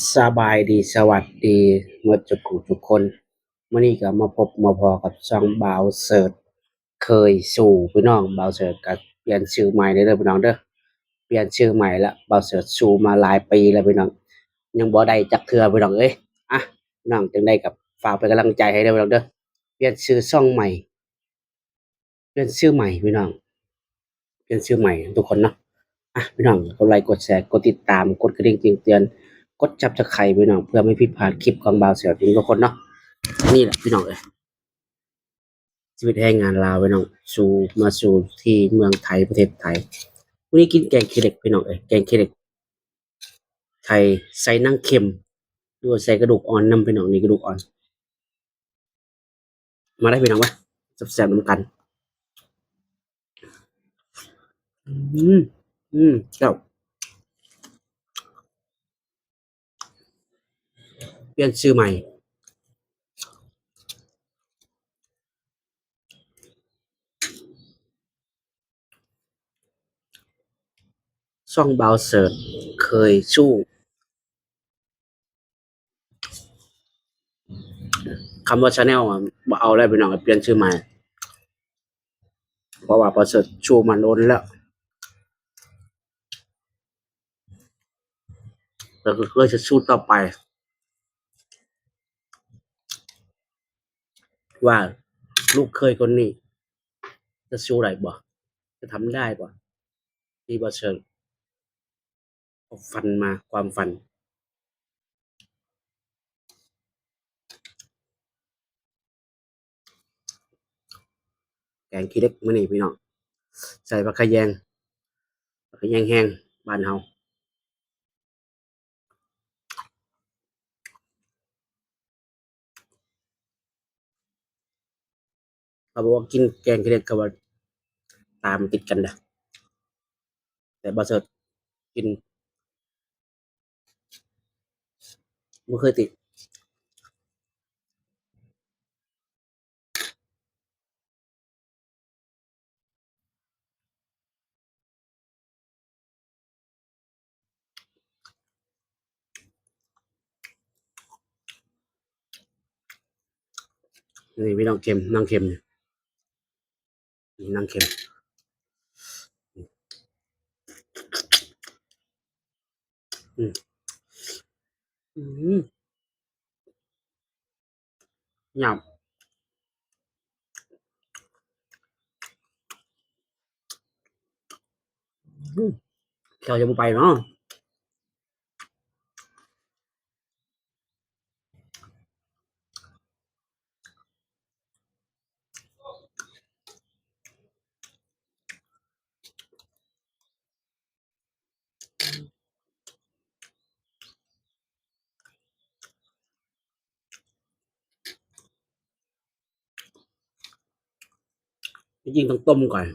ສະບາຍດີ ສະຫວັດດີໝົດທຸກຜູ້ທຸກຄົນ. ມື້ນີ້ກໍມາພົບມາພໍ້ກັບຊ່ອງບ່າວເສີດເຄີຍຊູ ພີ່ນ້ອງ. ບ່າວເສີດກໍປ່ຽນຊື່ໃໝ່ເດີພີ່ນ້ອງເດີ, ປ່ຽນຊື່ໃໝ່ລະ. ບ່າວເສີດຊູມາຫຼາຍປີແລ້ວພີ່ນ້ອງ, ຍັງບໍ່ໄດ້ຈັກເທື່ອພີ່ນ້ອງເອີຍ. ອ່ະ ພີ່ນ້ອງ ຈັ່ງໃດກໍຝາກເປັນກຳລັງໃຈໃຫ້ເດີພີ່ນ້ອງເດີ. ປ່ຽນຊື່ຊ່ອງໃໝ່ ປ່ຽນຊື່ໃໝ່ພີ່ນ້ອງ, ປ່ຽນຊື່ໃໝ່ທຸກຄົນເນາະ. ອ່ະ ພີ່ນ້ອງ ກົດໄລ ກົດແຊ ກົດຕິດຕາມ ກົດກະດິ່ງແຈ້ງເຕືອນ ກົດ Subscribe ພີ່ນ້ອງ ເພື່ອບໍ່ໃຫ້ຜິດພາດຄລິບຂອງບ່າວເສືອທຸກຄົນເນາະ. ນີ້ແຫຼະພີ່ນ້ອງເອີຍ ຊີວິດແຮງງານລາວພີ່ນ້ອງ, ສູ່ ມາສູ່ທີ່ເມືອງໄທ ປະເທດໄທ. ມື້ນີ້ກິນແກງຂີ້ເຫຼັກພີ່ນ້ອງເອີຍ, ແກງຂີ້ເຫຼັກໄທໃສ່ໜັງເຂັມ ຫຼືວ່າໃສ່ກະດູກອ່ອນນຳພີ່ນ້ອງ. ນີ້ກະດູກອ່ອນ. ມາເດີພີ່ນ້ອງ ມາແຊບໆນຳກັນ. ອືມ ອືມ ເຈົ້າ ປ່ຽນຊື່ໃໝ່ ຊ່ອງບ່າວເສີດເຄີຍຊູ. ຄຳວ່າ Channel ອະ ບໍ່ເອົາແລ້ວພີ່ນ້ອງ, ປ່ຽນຊື່ໃໝ່ ເພາະວ່າປະເສີດຊູມາດົນແລ້ວ ແລ້ວກໍເຄີຍຈະສູ້ຕໍ່ໄປ ວ່າລູກເຂີຍຄົນນີ້ຈະສູ້ໄດ້ບໍ່? ຈະທຳໄດ້ບໍ່? ທີ່ບໍ່ເຊີງ ຝັນມາ ຄວາມຝັນ. ແກງຂີ້ເຫຼັກມື້ນີ້ພີ່ນ້ອງ ໃສ່ຜັກຂະແຍງ, ຜັກຂະແຍງແຫ້ງບ້ານເຮົາ. ເຂົາບອກວ່າກິນແກງຂີ້ເຫຼັກ ເຂົາວ່າຕາມັນຕິດກັນເດີ້, ແຕ່ບໍ່ເສີດກິນ ບໍ່ເຄີຍຕິດ. ນີ້ພີ່ນ້ອງ ເຂັມ ໜັງເຂັມ ນີ້ ໜັງເຂັມ. ອືມ ອືມ ຫຍາບ ອືມ ແຂ້ວຈະບໍ່ໄປເນາະ. ທີ່ຈິງຕ້ອງຕົ້ມກ່ອນ.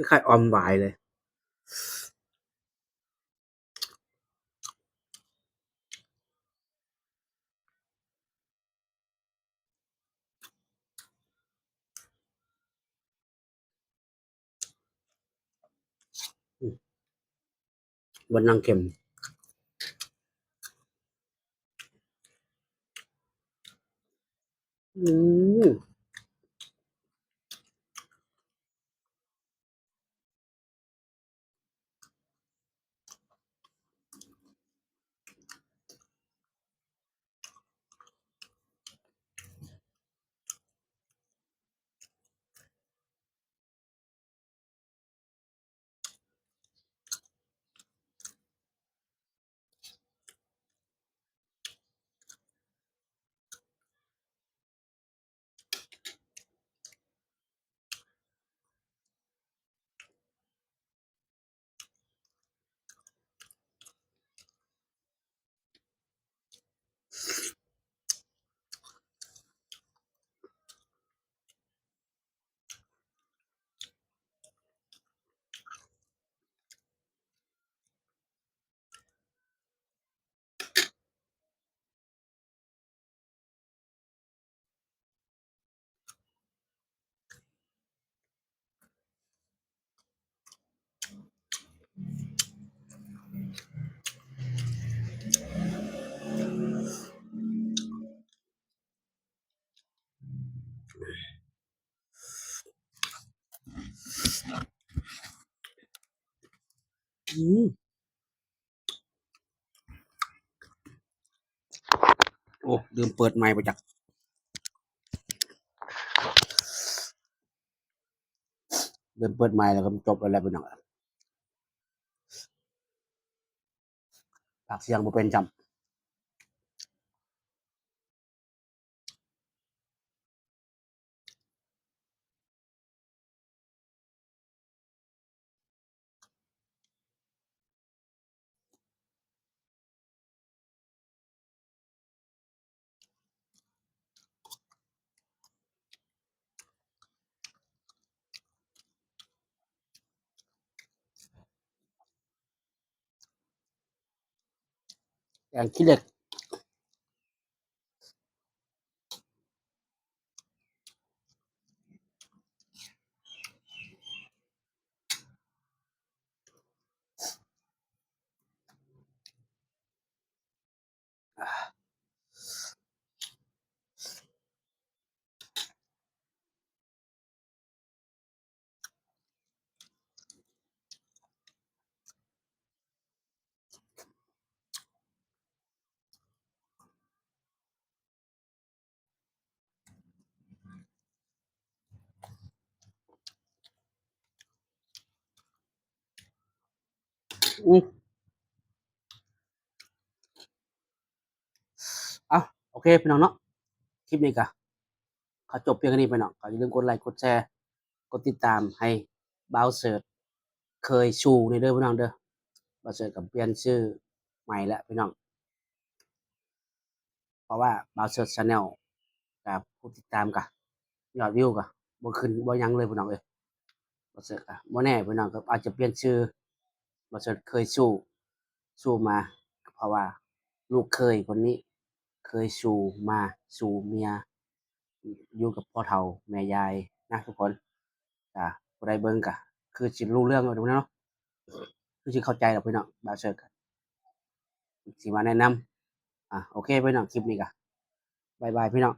ຄ້າຍໆ ອ່ອມຫວາຍເລີຍ. ອືມ ບັນນັງເຂັມ ອືມ. ອ ອືມ ໂອ້ ລືມເປີດໄມค์ບໍ່ຈັກ ລືມເປີດໄມค์ແລ້ວກໍຈົບແລ້ວແຫຼະພີ່ນ້ອງ ປາກສຽງບໍ່ເປັນຊ້ຳ. ແກງຂີ້ເຫຼັກ. ອືມ ເອົ້າ ໂອເຄພີ່ນ້ອງເນາະ ຄລິບນີ້ກະຂໍຈົບພຽງເທົ່ານີ້ພີ່ນ້ອງ ກໍຢ່າລືມກົດໄລຄ໌ ກົດແຊ ກົດຕິດຕາມໃຫ້ບ່າວເສີດເຄີຍຊູແດ່ເດີພີ່ນ້ອງເດີ. ບ່າວເສີດກໍປ່ຽນຊື່ໃໝ່ແລ້ວພີ່ນ້ອງ ເພາະວ່າບ່າວເສີດແຊນແນວ ກະຜູ້ຕິດຕາມກະ ຍອດວິວກະບໍ່ຂຶ້ນບໍ່ຫຍັງເລີຍພີ່ນ້ອງເອີຍ. ບ່າວເສີດກະບໍ່ແນ່ພີ່ນ້ອງ ກໍອາດຈະປ່ຽນຊື່ ບ່າວເສີດເຄີຍຊູ ຊູມາ ເພາະວ່າລູກເຂີຍຄົນນີ້ເຄີຍຊູມາ ຊູເມຍ ຢູ່ກັບພໍ່ເຖົ້າແມ່ຍາຍນະທຸກຄົນ. ກະຜູ້ໃດເບິ່ງກະຄືຊິຮູ້ເລື່ອງຢູ່ເນາະ ຄືຊິເຂົ້າໃຈດອກພີ່ນ້ອງ. ບ່າວເສີດກະຊິມາແນະນຳ ອາ ໂອເຄພີ່ນ້ອງ ຄລິບນີ້ກະບາຍບາຍພີ່ນ້ອງ.